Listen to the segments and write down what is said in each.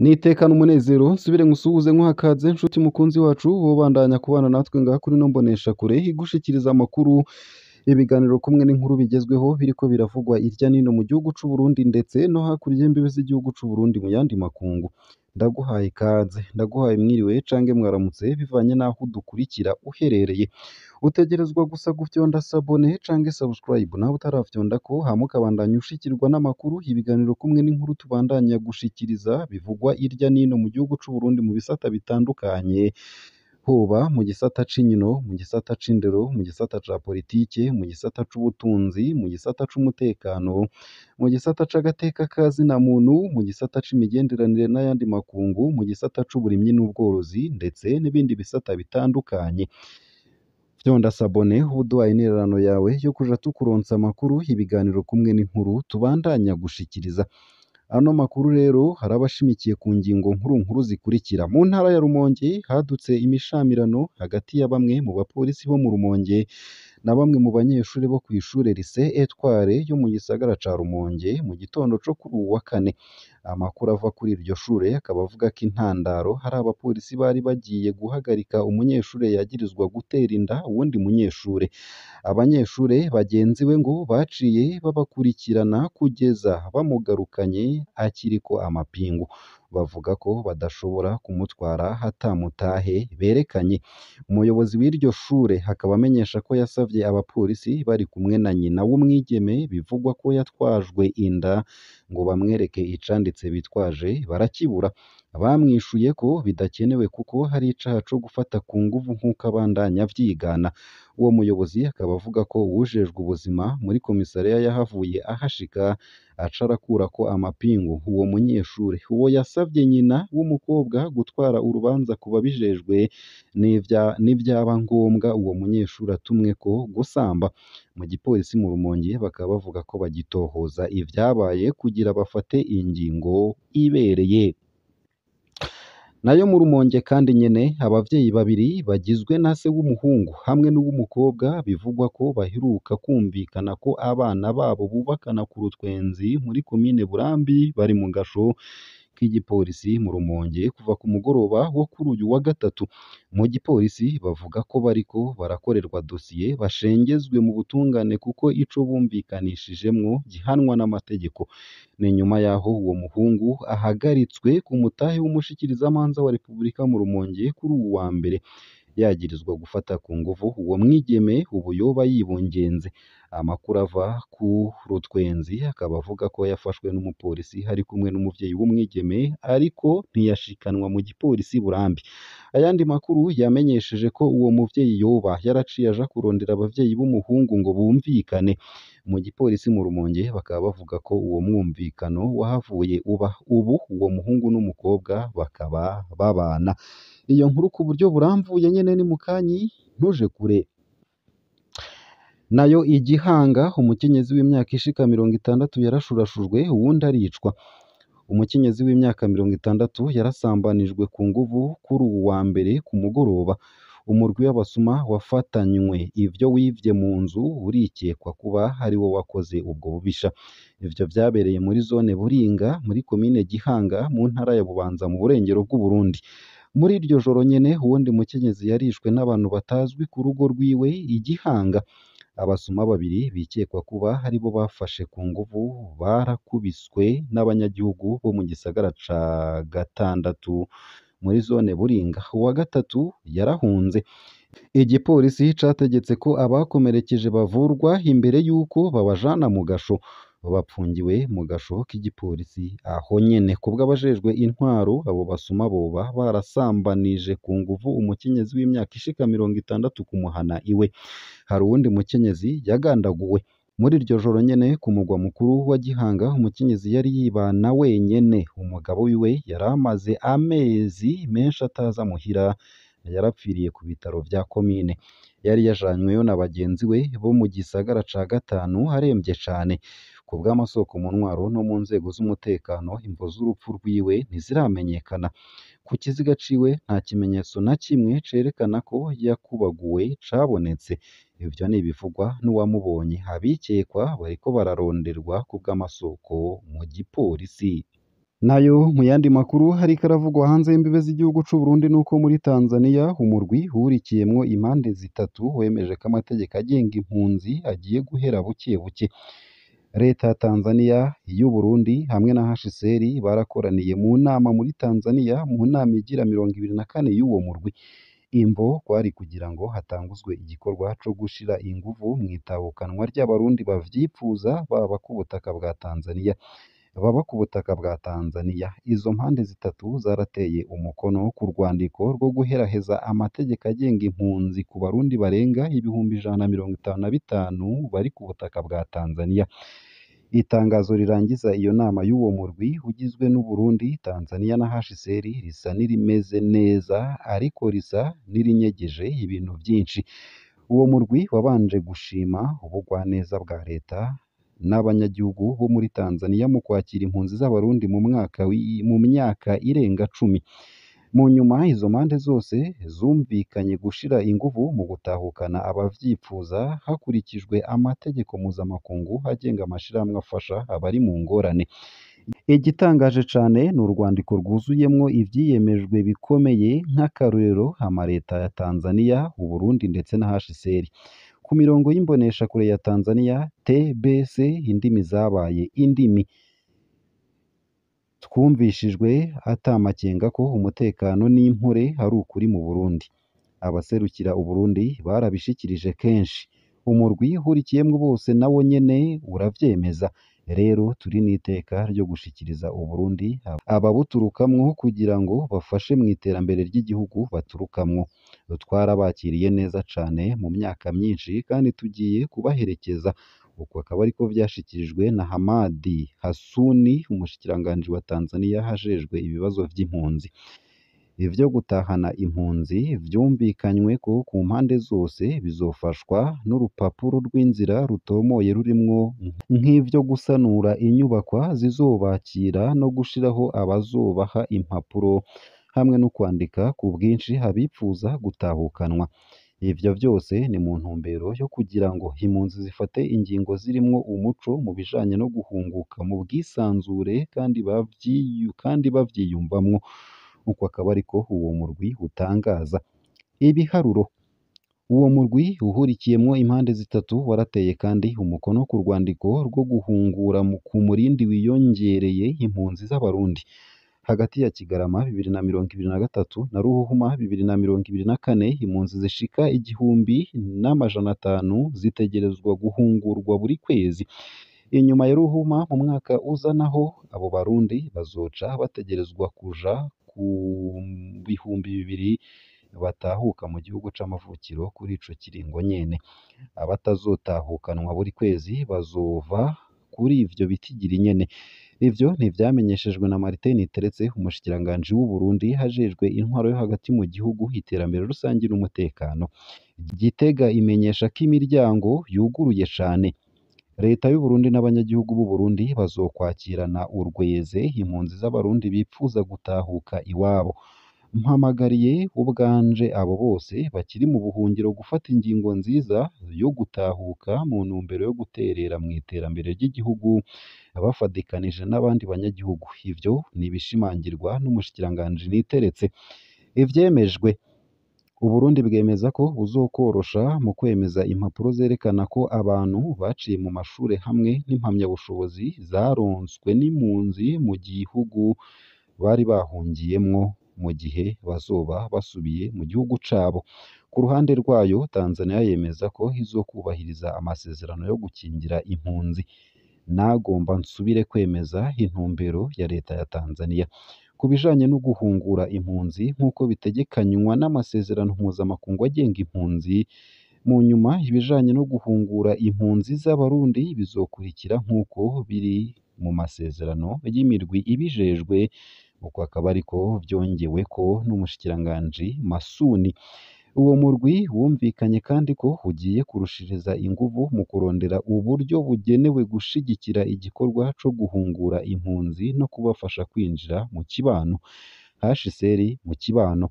Nitekane umunezero nsubire nkusuhuze nkuhakaze nshuti mukunzi wacu wobandanya kubana natwe ngaha kuri ino mboneshakure igushikiriza amakuru, ibiganiro kumwe n'inkuru bigezweho biriko biravugwa irya nino mu gihugu c'u Burundi ndetse no hakurya y'imbibe z'igihugu c'u Burundi mu yandi makungu. Ndaguhaye ikaze, ndaguhaye mwiriwe cange mwaramutse bivanye n'aho udukurikira uherereye. Utegerezwa gusa gufyonda sabone cange subscribe nawe utaravyondako hama ukabandanya ushikirwa n'amakuru, ibiganiro kumwe n'inkuru tubandanya gushikiriza bivugwa irya nino mu gihugu c'u Burundi mu bisata bitandukanye, hoba mu gisata c'inkino, mu gisata c'indero, mu gisata ca politike, mu gisata c'ubutunzi, mu gisata c'umutekano, mu gisata c'agateka ka zina muntu, mu gisata c'imigenderanire n'ayandi makungu, mu gisata c'uburimyi n'ubworozi ndetse n'ibindi bisata bitandukanye. Fyonda sabone uduhaye intererano yawe yo kuja tukuronsa amakuru, ibiganiro kumwe n'inkuru tubandanya gushikiriza. Ano makuru rero haraba ashimikiye ku ngingo nkuru nkuru zikurikira. Mu ntara ya Rumonge hadutse imishamirano hagati ya bamwe mu bapolisi bo mu Rumonge na bamwe mu banyeshure bo kw'ishure Lycée Etoile yo mu gisagara ca Rumonge mu gitondo co kuri uwu wa kane. Amakuru ava kuri iryo shure akaba avuga ko intandaro hari abapolisi bari bagiye guhagarika umunyeshure yagirizwa gutera inda uwundi munyeshure. Abanyeshure bagenzi we ngo baciye babakurikirana kugeza bamugarukanye akiriko amapingu. Bavuga ko badashobora kumutwara atamutahe berekanye. Umuyobozi w'iryo shure akaba amenyesha ko yasavye abapolisi bari kumwe na nyina w'umwigeme bivugwa ko yatwajwe inda ngo bamwereke icanditse bitwaje barakibura. Bamwishuye ko bidakenewe kuko hari icaha co gufata ku nguvu nk'uko abandanya avyigana. Uwo muyobozi akaba avuga ko uwujejwe ubuzima muri komisariya yahavuye ahashika aca arakurako amapingu uwo munyeshure. Uwo yasavye nyina w'umukobwa gutwara urubanza ku babijejwe nivyaba ngombwa uwo munyeshure atumweko gusamba. Mu gipolisi mu Rumonge bakaba bavuga ko bagitohoza ivyabaye kugira bafate ingingo ibereye. Nayo mu Rumonge kandi nyene abavyeyi babiri bagizwe na se w'umuhungu hamwe n'uw'umukobwa bivugwa ko baheruka kumvikana ko abana babo bubakana ku Rutwenzi muri komine Burambi bari mu gasho k'igipolisi mu Rumonge kuva ku mugoroba wo kuri uyu wa gatatu. Mu gipolisi bavuga ko bariko barakorerwa dosiye bashengezwe mu butungane kuko ico bumvikanishijemwo gihanwa n'amategeko. Ni nyuma y'aho uwo muhungu ahagaritswe ku mutahe w'umushikirizamanza wa Repubulika mu Rumonge kuri uwu wa mbere, yagirizwa gufata ku nguvu uwo mwigeme ubu yoba yibungenze. Amakuru ava ku Rutwenzi akaba avuga ko yafashwe n'umupolisi ari kumwe n'umuvyeyi w'umwigeme ariko ntiyashikanwa mu gipolisi Burambi. Ayandi makuru yamenyesheje ko uwo muvyeyi yoba yaraciye aja kurondera abavyeyi b'umuhungu ngo bumvikane. Mu gipolisi mu Rumonge bakaba bavuga ko uwo mwumvikano wahavuye uba, ubu uwo muhungu n'umukobwa bakaba babana. Iyo nkuru ku buryo burambuye nyene ni mukanyi ntuje kure. Nayo i Gihanga umukenyezi w'imyaka ishika 60 yarashurashujwe uwundi aricwa. Umukenyezi w'imyaka 60 yarasambanijwe ku nguvu kuri uwu wa mbere ku mugoroba. Umurwi w'abasuma wafatanywe ivyo wivye mu nzu urikekwa kuba ari wo wakoze ubwo bubisha. Ivyo vyabereye muri zone Buringa muri komine Gihanga mu ntara ya Bubanza mu burengero bw'Uburundi. Muri iryo joro nyene uwundi mukenyezi yarishwe n'abantu batazwi ku rugo rwiwe i Gihanga. Abasuma babiri bikekwa kuba aribo bafashe ku nguvu barakubiswe n'abanyagihugu bo mu gisagara ca gatandatu muri zone Buringa. Uwa gatatu yarahunze. Igipolisi categetse ko abakomerekeje bavurwa imbere y'uko babajana mu gasho. Bapfungiwe mu gasho k'igipolisi aho nyene. Kubw'abajejwe intwaro, abo basuma boba barasambanije ku nguvu umukenyezi w'imyaka ishika 60 kumuhana iwe. Hari uwundi mukenyezi yagandaguwe. Muri iryo joro nyene ku mugwa mukuru wa Gihanga, umukenyezi yari yibana wenyene. Umugabo wiwe yari amaze amezi menshi ataza muhira, yarapfiriye ku bitaro vya komine. Yari yajanyweyo na bagenzi we bo mu gisagara ca gatanu aremvye cane. Kubw'amasoko mu ntwaro no mu nzego z'umutekano, imvo z'urupfu rwiwe ntiziramenyekana. Ku kiziga ciwe nta kimenyetso na kimwe cerekana ko yakubaguwe cabonetse. Ivyo ni ibivugwa n'uwamubonye. Abikekwa bariko bararonderwa kubw'amasoko mu gipolisi. Nayo mu yandi makuru hariko aravugwa hanze y'imbibe z'igihugu c'u Burundi nuko muri Tanzania umurwi uhurikiyemwo impande zitatu wemeje ko amategeko agenga impunzi agiye guhera buke buke. Leta ya Tanzania, iy'u Burundi hamwe na HCR barakoraniye mu nama muri Tanzania mu nama igira 24 y'uwo murwi. Imvo kwari kugira ngo hatanguzwe igikorwa co gushira inguvu mw'itahukanwa ry'abarundi bavyipfuza baba ku butaka bwa Tanzania. Baba ku butaka bwa Tanzania. Izo mpande zitatu zarateye umukono ku rwandiko rwo guheraheza amategeko agenga impunzi ku barundi barenga 155,000 bari ku butaka bwa Tanzania. Itangazo rirangiza iyo nama y'uwo murwi ugizwe n'u Burundi, Tanzania na HCR risa n'irimeze neza ariko risa n'irinyegeje ibintu vyinshi. Uwo murwi wabanje gushima ubugwaneza bwa leta n'abanyagihugu bo muri Tanzania mu kwakira impunzi z'abarundi mu myaka irenga 10. Mu nyuma izo mpande zose zumvikanye gushira inguvu mu gutahukana abavyipfuza hakurikijwe amategeko mpuzamakungu agenga amashirahamwe afasha abari mu ngorane. Igitangaje cane ni urwandiko rwuzuyemwo ivyiyemejwe bikomeye nk'akarorero amareta ya Tanzania, Uburundi ndetse na HCR. Ku mirongo y'imboneshakure ya Tanzania TBC indimi zabaye indimi. Twumvishijwe ata makenga ko umutekano n'impore ari ukuri mu Burundi. Abaserukira Uburundi barabishikirije kenshi. Umurwi uhurikiyemwo bose nawo nyene uravyemeza. Rero turi n'iteka ryo gushikiriza Uburundi ababuturukamwo kugira ngo bafashe mw'iterambere ry'igihugu baturukamwo. Twarabakiriye neza cane mu myaka myinshi kandi tugiye kubaherekeza. Uko akaba ariko vyashikirijwe na Hamadi Hasuni, umushikiranganji wa Tanzania ajejwe ibibazo vy'impunzi. Ivyo gutahana impunzi vyumvikanyweko ku mpande zose bizofashwa n'urupapuro rw'inzira rutomoye rurimwo nk'ivyo gusanura inyubakwa zizobakira no gushiraho abazobaha impapuro hamwe no kwandika ku bwinshi abipfuza gutahukanwa. Ivyo vyose ni mu ntumbero yo kugira ngo impunzi zifate ingingo zirimwo umuco mu bijanye no guhunguka mu bwisanzure kandi bavyiyumvamwo. Uko akaba ariko uwo murwi utangaza. Ibiharuro. Uwo murwi uhurikiyemwo impande zitatu warateye kandi umukono ku rwandiko rwo guhungura ku murindi wiyongereye impunzi z'abarundi. Hagati ya Kigarama 2023 na Ruhuhuma 2024 impunzi zishika 1,500 zitegerezwa guhungurwa buri kwezi. Inyuma ya Ruhuhuma mu mwaka uza naho abo barundi bazoca bategerezwa kuja ku 2,000 batahuka mu gihugu c'amavukiro kuri ico kiringo nyene. Abatazotahukanwa buri kwezi bazova kuri ivyo bitigiri nyene. Ivyo ntivyamenyeshejwe na Martin Niteretse, umushikiranganji w'u Burundi ajejwe intwaro yo hagati mu gihugu, iterambere rusangi n'umutekano. Gitega imenyesha ko imiryango yuguruye cane. Leta y'u Burundi n'abanyagihugu b'u Burundi bazokwakirana urweze impunzi z'abarundi bipfuza gutahuka iwabo. Mpamagariye ubwanje abo bose bakiri mu buhungiro gufata ingingo nziza yo gutahuka mu ntumbero yo guterera mu iterambere ry'igihugu bafadikanije n'abandi banyagihugu. Ivyo ni ibishimangirwa n'umushikiranganji Niteretse. Ivyemejwe. Uburundi bwemeza ko buzokorosha mu kwemeza impapuro zerekana ko abantu baciye mu mashure hamwe n'impamyabushobozi zaronswe n'impunzi mu gihugu bari bahungiyemwo mu gihe bazoba basubiye mu gihugu cabo. Ku ruhande rwayo, Tanzania yemeza ko izokubahiriza amasezerano yo gukingira impunzi. Nagomba nsubire kwemeza intumbero ya leta ya Tanzania ku bijanye no guhungura impunzi nk'uko bitegekanywa n'amasezerano mpuzamakungu agenga impunzi. Mu nyuma ibijanye no guhungura impunzi z'abarundi bizokurikira nk'uko biri mu masezerano y'imirwi ibijejwe. Uko akaba ariko vyongeweko n'umushikiranganji Masuni. Uwo murwi wumvikanye kandi ko ugiye kurushiriza inguvu mu kurondera uburyo bugenewe gushigikira igikorwa co guhungura impunzi no kubafasha kwinjira mu kibano. HCR mu kibano.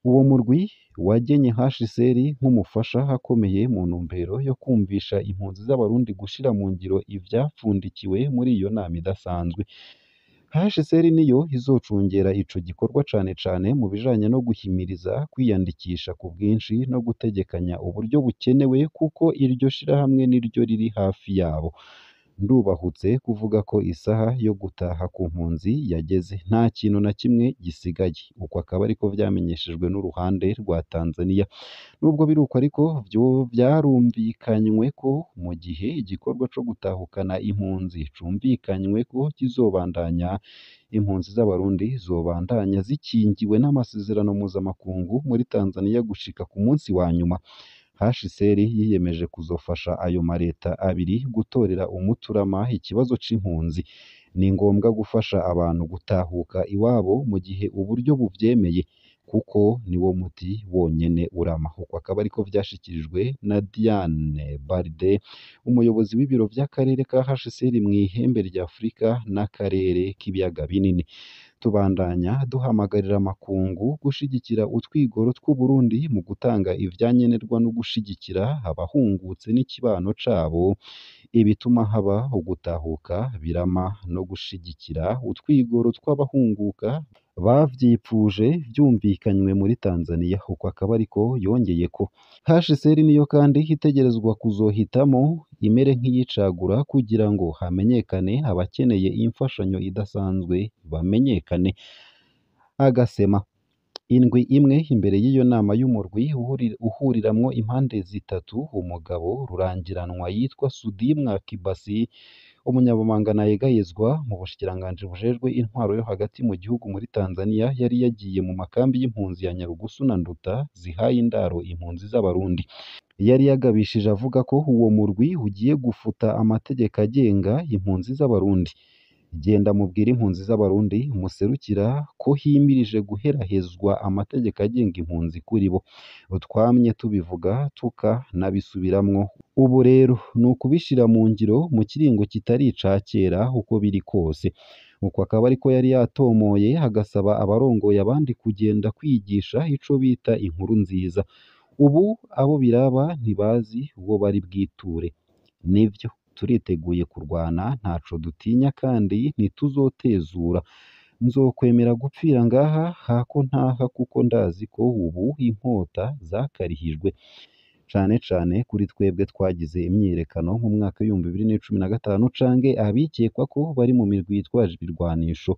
Uwo murwi wagenye HCR nk'umufasha akomeye mu ntumbero yo kumvisha impunzi z'abarundi gushira mu ngiro ivyapfundikiwe muri iyo nama idasanzwe. HCR niyo izocungera ico gikorwa cane cane mu bijanye no guhimiriza kwiyandikisha ku bwinshi no gutegekanya uburyo bukenewe kuko iryo shirahamwe niryo riri hafi yabo. Ndubahutse kuvuga ko isaha yo gutaha ku mpunzi yageze, nta kintu na kimwe gisigaye. Uko akaba ariko vyamenyeshejwe n'uruhande rwa Tanzania. Nubwo biri uko ariko vyo vyarumvikanywe ko mu gihe igikorwa co gutahukana impunzi cumvikanywe ko kizobandanya, impunzi z'Abarundi zobandanya zikingiwe n'amasezerano mpuzamakungu muri Tanzania gushika ku munsi wa nyuma. HCR yiyemeje kuzofasha ayo mareta abiri gutorera umuturama ikibazo c'impunzi. Ni ngombwa gufasha abantu gutahuka iwabo mu gihe uburyo buvyemeye, kuko niwo muti wonyene urama. Uko akaba ariko vyashikirijwe na Diane Barde, umuyobozi w'ibiro vy'akarere ka HCR mw'ihembe rya Afurika n'akarere k'ibiyaga binini. Tubandanya duhamagarira amakungu gushigikira utwigoro tw'Uburundi mu gutanga ivyankenerwa no gushigikira abahungutse n'ikibano cabo, ibituma haba ugutahuka birama no gushigikira utwigoro tw'abahunguka bavyipfuje vyumvikanywe muri Tanzania. Uko akaba ariko yongeyeko. HCR niyo kandi itegerezwa kuzohitamwo imere nk'iyicagura kugira ngo hamenyekane abakeneye imfashanyo idasanzwe bamenyekane. Agasema indwi imwe imbere y'iyo nama y'umurwi uhuriramwo impande zitatu, umugabo rurangiranwa yitwa Sudi Mwakibasi, umunyamabanga ntayegayezwa mu bushikiranganji bujejwe intwaro yo hagati mu gihugu muri Tanzania, yari yagiye mu makambi y'impunzi ya Nyarugusu na Nduta zihaye indaro impunzi z'Abarundi. Yari yagabishije avuga ko uwo murwi ugiye gufuta amategeko agenga impunzi z'Abarundi. Genda mubwire impunzi z'Abarundi muserukira ko himirije guherahezwa amategeko agenga impunzi kuri bo. Twamye tubivuga tukanabisubiramwo. Ubu rero ni ukubishira mu ngiro mu kiringo kitari ica kera uko biri kose. Uko akaba ariko yari yatomoye, agasaba abarongoye abandi kugenda kwigisha ico bita inkuru nziza. Ubu abo biraba ntibazi uwo bari bwiture. Nivyo turiteguye kurwana, ntaco dutinya kandi ntituzotezura. Nzokwemera gupfira ngaha hako ntaha kuko ndazi ko ubu inkota zakarihijwe. Cane cane kuri twebwe twagize imyiyerekano mu mwaka w'2015 canke abikekwa ko bari mu mirwi yitwaje ibirwanisho.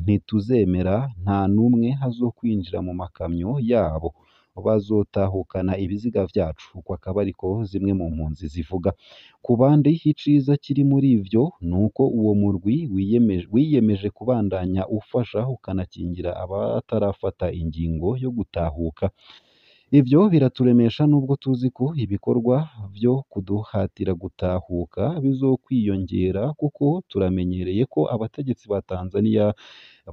Ntituzemera nta n'umwe azokwinjira mu makamyo yabo, bazotahukana ibiziga vyacu. Uko akaba ariko zimwe mu mpunzi zivuga. Ku bandi iciza kiri muri ivyo nuko uwo murwi wiyemeje kubandanya ufasha ukanakingira abatarafata ingingo yo gutahuka. Ivyo biraturemesha nubwo tuzi ko ibikorwa vyo kuduhatira gutahuka bizokwiyongera kuko turamenyereye ko abategetsi ba Tanzania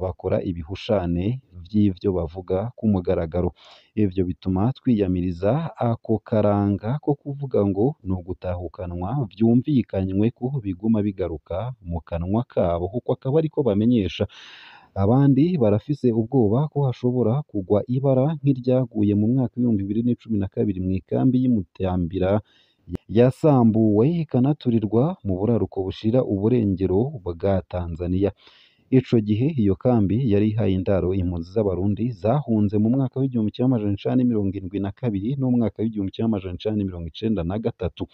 bakora ibihushane vy'ivyo bavuga ku mugaragaro. Ivyo bituma twiyamiriza ako karanga ko kuvuga ngo ni ugutahukanwa vyumvikanywe ko biguma bigaruka mu kanwa kabo, kuko akaba ariko bamenyesha. Abandi barafise ubwoba ko hashobora kugwa ibara nk'iryaguye mu mwaka w'2012 mw'ikambi y'i Mutambira yasambuwe ikanaturirwa mu buraruko bushira uburengero bwa Tanzania. Ico gihe iyo kambi yari ihaye indaro impunzi z'Abarundi zahunze mu mwaka w'1972 n'umwaka w'1993.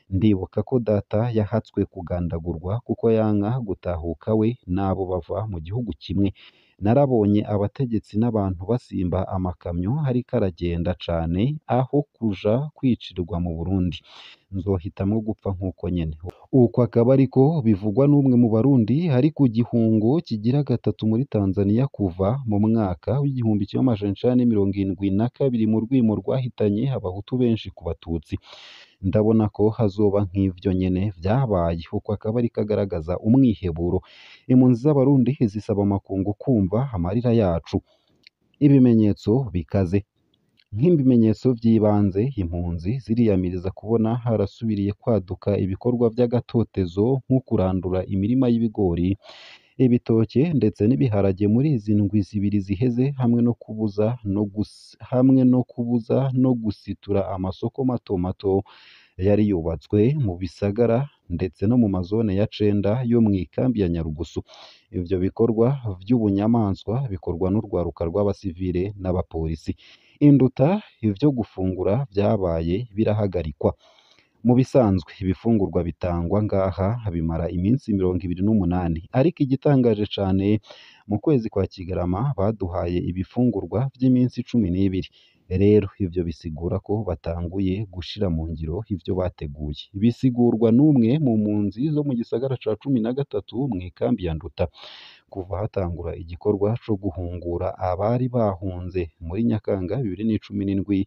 Ndibuka ko data yahatswe kugandagurwa kuko yanka gutahuka we n'abo bava mu gihugu kimwe. Narabonye abategetsi n'abantu basimba amakamyo ariko aragenda cane aho kuja kwicirwa mu Burundi. Nzohitamwo gupfa nk'uko nyene. Uko akaba ariko bivugwa n'umwe mu Barundi ari ku gihungo kigira gatatu muri Tanzania kuva mu mwaka w'1972 mu rwimo rwahitanye Abahutu benshi ku Batutsi. Ndabona ko hazoba nk'ivyo nyene vyabaye. Uko akaba ariko agaragaza umwiheburo. Impunzi z'Abarundi zisaba amakungu kumva amarira yacu. Ibimenyetso bikaze. Nk'ibimenyetso vy'ibanze, impunzi ziriyamiriza kubona harasubiriye kwaduka ibikorwa vy'agatotezo nko kurandura imirima y'ibigori, ibitoke ndetse n'ibiharage muri izi ndwi zibiri ziheze, hamwe no kubuza no gusitura amasoko mato mato yari yubatswe mu bisagara ndetse no mu mazone ya cenda yo mw'ikambi ya Nyarugusu. Ivyo bikorwa vy'ubunyamaswa bikorwa n'urwaruka rw'abasivile n'abapolisi. Induta ivyo gufungura vyabaye birahagarikwa. Mu bisanzwe ibifungurwa bitangwa ngaha bimara iminsi 28, ariko igitangaje cane mu kwezi kwa Kigarama baduhaye ibifungurwa vy'iminsi 12. Rero ivyo bisigura ko batanguye gushira mu ngiro ivyo bateguye. Bisigurwa n'umwe mu mpunzi zo mu gisagara ca 13 mw'ikambi ya Nduta. Kuva hatangura igikorwa co guhungura abari bahunze muri Nyakanga 2017,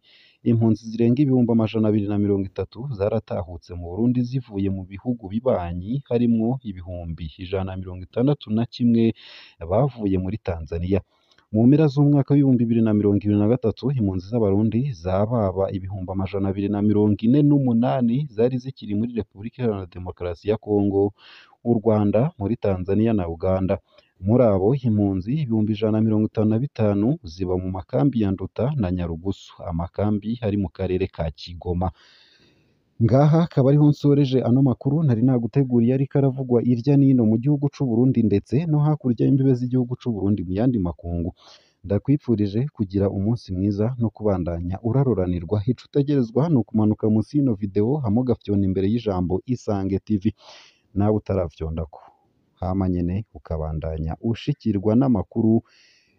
impunzi zirenga 230,000 zaratahutse mu Burundi zivuye mu bihugu bibanyi, harimwo 161,000 bavuye muri Tanzania. Mu mpera z'umwaka w'2023, impunzi z'Abarundi zababa 248,000 zari zikiri muri Repubulika Iharanira Demokarasi ya Kongo, u Rwanda, muri Tanzania na Uganda. Muri abo impunzi 155,000 ziba mu makambi ya Nduta na Nyarugusu, amakambi ari mu karere ka Kigoma. Ngaha akaba ariho nsoreje ano makuru nari naguteguriye ariko aravugwa irya n'ino mu gihugu c'u Burundi ndetse no hakurya y'imbibe z'igihugu c'u Burundi mu yandi makungu. Ndakwifurije kugira umunsi mwiza no kubandanya uraroranirwa. Ico utegerezwa ni ukumanuka munsi y'ino video hamwe ugafyonda imbere y'ijambo Isange TV, nawe utaravyondako hama nyene ukabandanya ushikirwa n'amakuru,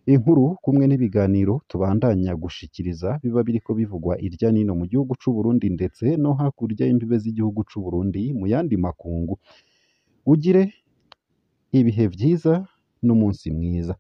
inkuru kumwe n'ibiganiro tubandanya gushikiriza biba biriko bivugwa irya n'ino mu gihugu c'u Burundi ndetse no hakurya y'imbibe z'igihugu c'u Burundi mu yandi makungu. Ugire ibihe vyiza n'umunsi mwiza.